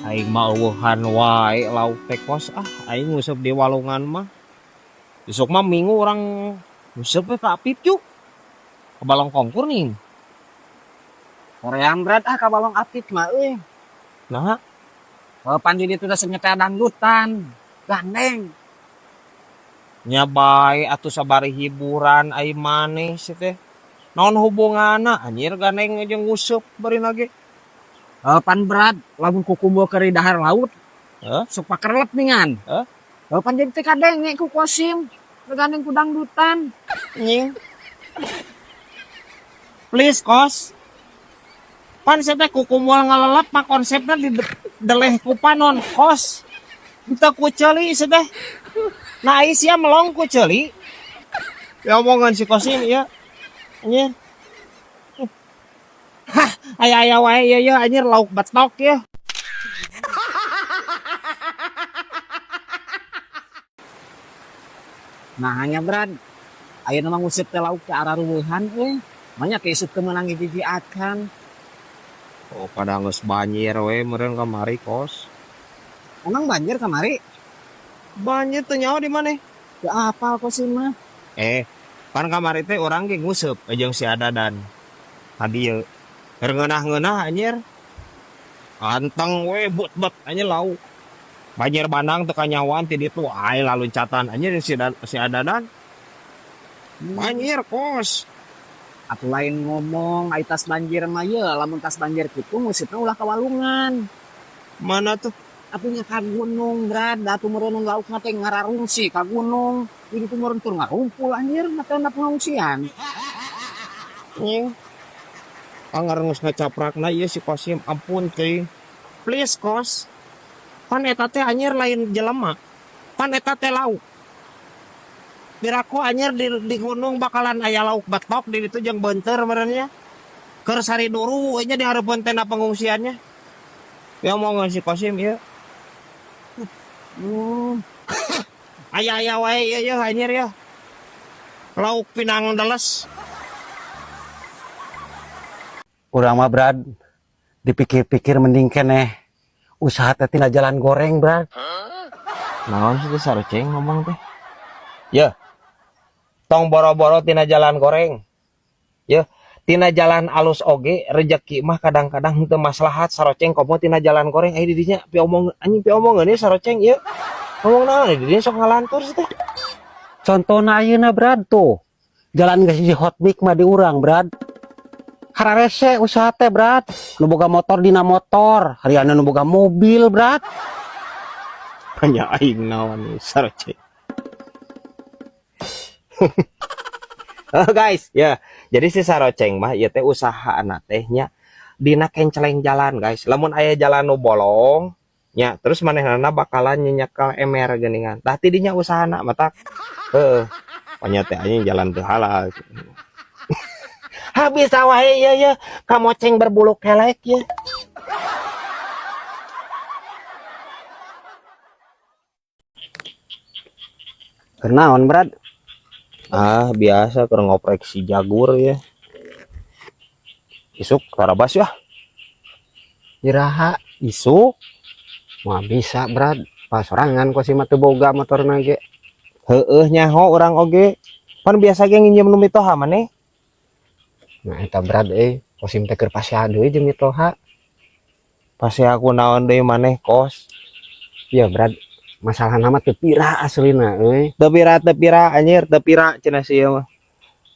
Aing mah eueuhan wae lauk teh kos ah, aing nguseup di walungan mah. Besok mah minggu orang nguseup we ka Apip yuk. Ke Balong Kongkur nih. Korean berat ah ka Balong Apip mah euy. Nah, Pan di ditu da nyetel dangdutan. Gandeng. Nya bae atuh sabari hiburan ai maneh sih teh. Naon hubunganna anjir gandeng jeung nguseup bari lagi. Pan berat lamun kukumbo keur dahar laut. Hah? Sok pakerlep ningan. Hah? Pan jadi teh kadenge ku Kosim. Gandeng ku dangdutan. Nying. Please kos. Pan saya teh kuku moal ngalelep mah konsepna di deleh ku panon kos. Entah ku ceuli saya teh. Nah ai sia melong ku ceuli. Ya omongan si Kosim ya. Anjir. Hah, aya-aya wae ya ya anjir lauk betok ya. Nah hanya berat. Ayeuna mah nguseup teh lauk ke arah ruweuhan euy. Banyak isuk teu meunang hiji acan. Oh, pada geus banjir we meureun kamari kos. Emang banjir kamari? Banjir teu nyaho di maneh? Teu apal Kosim mah. Pan kamari teh urang ge nguseup jeung si Adadan. Ka dieu. Keur ngeunah-ngeunah anjir. Anteng we but-but anjir lauk. Banjir bandang teu kanyawan ti ditu ai laluncatan anjir si Adadan. Banjir kos. Atuh lain ngomong ai tas banjir mah ye, lamun tas banjir kitu nguseup ulah ka walungan. Mana tuh? Atuh nya ka gunung, Brad. Atuh meureun laukna teh ngararungsi ka gunung. Jadi tu meureun tur ngarumpul anjir na tenda pengungsian. Nying. Anggar geus ngacaprakna ieu si Kosim, ampun teuing. Please kos. Pan eta teh anjir lain jelema. Pan eta teh lauk. Piraku anjir di gunung bakalan aya lauk betok di ditu jeung beunteur meureun nya. Keur sariduru we nya di hareupeun tenda pengungsiannya. Ya omongan si Kosim ieu. Aya-aya wae ieu yeuh anjir yeuh. Lauk pinang deles. Urang mah Brad, dipikir-pikir mending keneh usaha teh tina jalan goreng Brad. Naon sih teh saroceng ngomong teh? Yeuh. Tong boro-boro tina jalan goreng. Yeuh, tina jalan alus oge rejeki mah kadang-kadang henteu maslahat saroceng komo tina jalan goreng ai di dinya piomong anjing piomongeun ieu saroceng ieu. Ngomong naon di dinya sok ngalantur sih teh. Contona ayeuna Brad tuh. Jalan geus di hot mix mah di urang Brad. Hararese usaha teh Brad. Nu boga motor dina motor, hariana nu boga mobil Brad. Banyak aing naon saroceng. Oh guys, ya. Jadi si saroceng mah ieu teh usahaana teh nya dina kenceleng jalan guys. Lamun aya jalan nu bolong nya terus manehna bakalan nyekel emer geuningan. Tah ti dinya usahana matak. Heeh. Panya teh anjing jalan teu halal. Habis wae ieu ye kamoceng berbulu kelek ye. Kenaon Brad? Ah, biasa keur ngoprek si Jagur ya. Isuk tarabas ya. Iraha isuk. Moal bisa Brad, pasorangan kok si mah teu boga motorna ge. Heueuh nyaho urang oge. Pan biasa ge nginjem nu mitoha maneh. Nah eta Brad euy, Kosim teh keur pasea deui jeung mitoha. Pasea ku naon deui maneh kos? Iya Brad, masalahna mah teu pira aslina euy. Teu pira, teu pira anjir, teu pira cenah si ieu mah.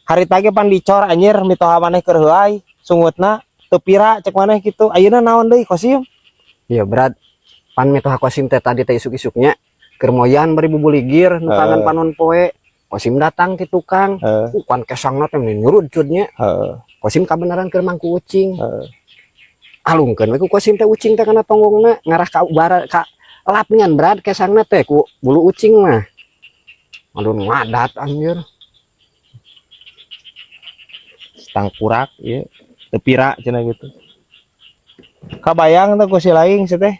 Harita ge pan dicor anjir mitoha maneh keur heuay, sungutna teu pira cek maneh kitu. Ayeuna naon deui Kosim? Iya Brad, pan mitoha Kosim teh tadi teh isuk-isuknya keur moyan bari bubuligir nu kangen panon poe. Kosim datang ke tukang. Pan kesangna teh meni nyurudcud nya. Kosim kabeneran keur mangku ucing. Alungkeun we ku Kosim teh ucing teh kana tonggongna ngarah ka bara ka lapngan Brad kesangna teh ku bulu ucing mah. Aduh ngadat anjir. Tangkurak ieu teu pira cenah gitu. Kabayang teh ku si laing si teh.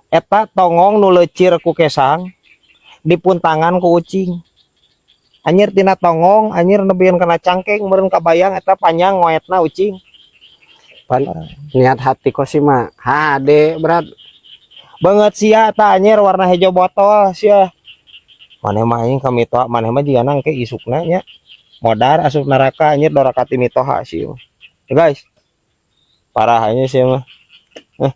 Eta tonggong nu leucir ku kesang dipuntangan ku ucing. Anjir tina tonggong anjir nebian kana cangkeng meureun kabayang eta panjang ngoetna ucing. Pan niat hati Kosim mah hade, Brad. Banget sia ta anjir, warna hijau botol sia. Maneh mah anjing ka mitoha, maneh mah jigana engke isukna nya. Modar asup neraka anjir, doraka ti mitoha sih. Ya guys. Parah anjir sia mah. Eh.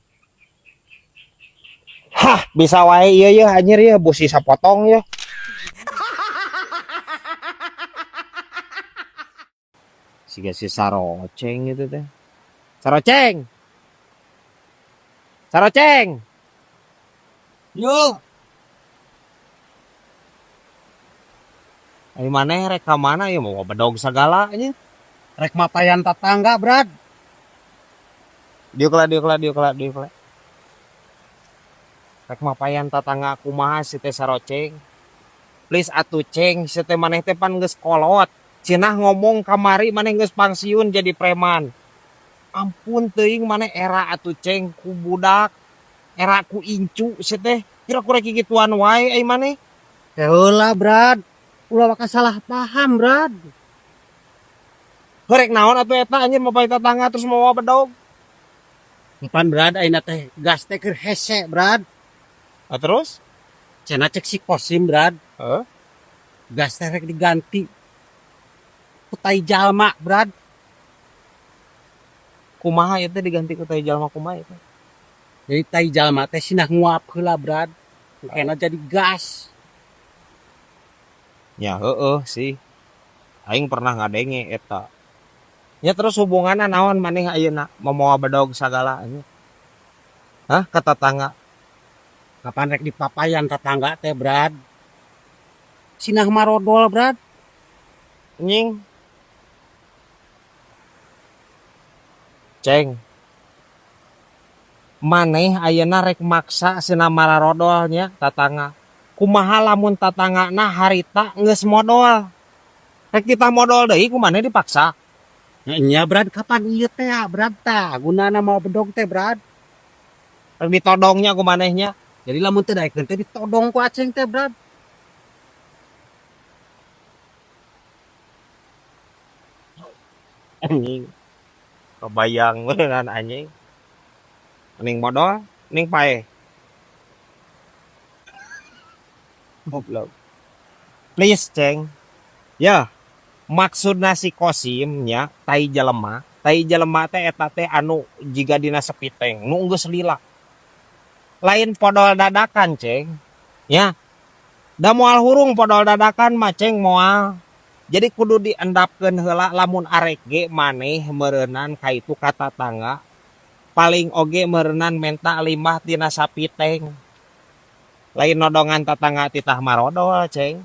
Hah, bisa wae ieu ye anjir ye busi sapotong ye. Siga si Saroceng gitu teh. Saroceng. Saroceng. Yo. Ari maneh rek ka mana ya, mau bedog segala anjing? Rek mapayan tetangga, Brad. Diuk lah, diuk lah, diuk lah, diuk lah. Rek mapayan tetangga kumaha si teh Saroceng? Please atuh ceng, si teh maneh teh pan geus kolot. Cenah ngomong kamari maneh geus pangsiun jadi preman. Ampun teuing maneh, era atuh ceng ku budak. Era ku incu si teh. Kira-kira kikituan wae ai maneh. Heula, Brad. Ulah waka salah paham, Brad. Rek naon atuh eta anjir mapay tetangga terus mawa bedog? Pan Brad, ayeuna teh gas teh keur hese, Brad. Ah, terus? Cenah cek si Kosim, Brad. Heeh. Gas teh rek diganti ku tai jalma, Brad. Kumaha ieu teh diganti ku tai jalma, kumaha ieu teh? Jadi tai jalma teh sinah nguap heula, Brad. Engkena jadi gas. Ya heeh sih. Aing pernah ngadenge eta. Ya terus hubunganna naon maneh ayeuna mamawa bedog sagala anjing? Hah, ka tetangga? Kapan rek dipapayan tetangga teh, Brad? Sinah marodol, Brad. Anjing. Ceng. Maneh ayeuna rek maksa sina mararodol nya tatangga. Kumaha lamun tatanggana harita geus modol? Rek kita modol deui ku maneh dipaksa. Nya Brad, kapan ieu teh, Brad, tah gunana mau bedog teh, Brad? Rek ditodongnya ku manehnya. Jadi lamun teu daekeun teh ditodong ku aceng teh, Brad. Anjing. Kebayang beneran anjing. Mending modol, mending paeh. Goblok. Please, Ceng. Ya, maksudna si Kosim nya tai jelema, tai jelema teh eta teh anu jiga dina sepiteng, nu geus lila. Lain podol dadakan, Ceng. Ya. Da moal hurung podol dadakan mah, Ceng, moal. Jadi kudu diendapkeun heula lamun arek ge maneh meureunan ka itu ka tatangga. Paling oge meureunan menta limbah tina sapiteng. Lain nodongan tatangga titah marodol, Ceng.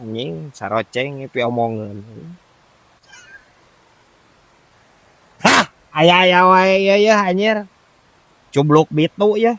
Anjing, Saroceng piomongeun. Hah, aya-aya wae ieu ye anjir. Cubluk bitu ye.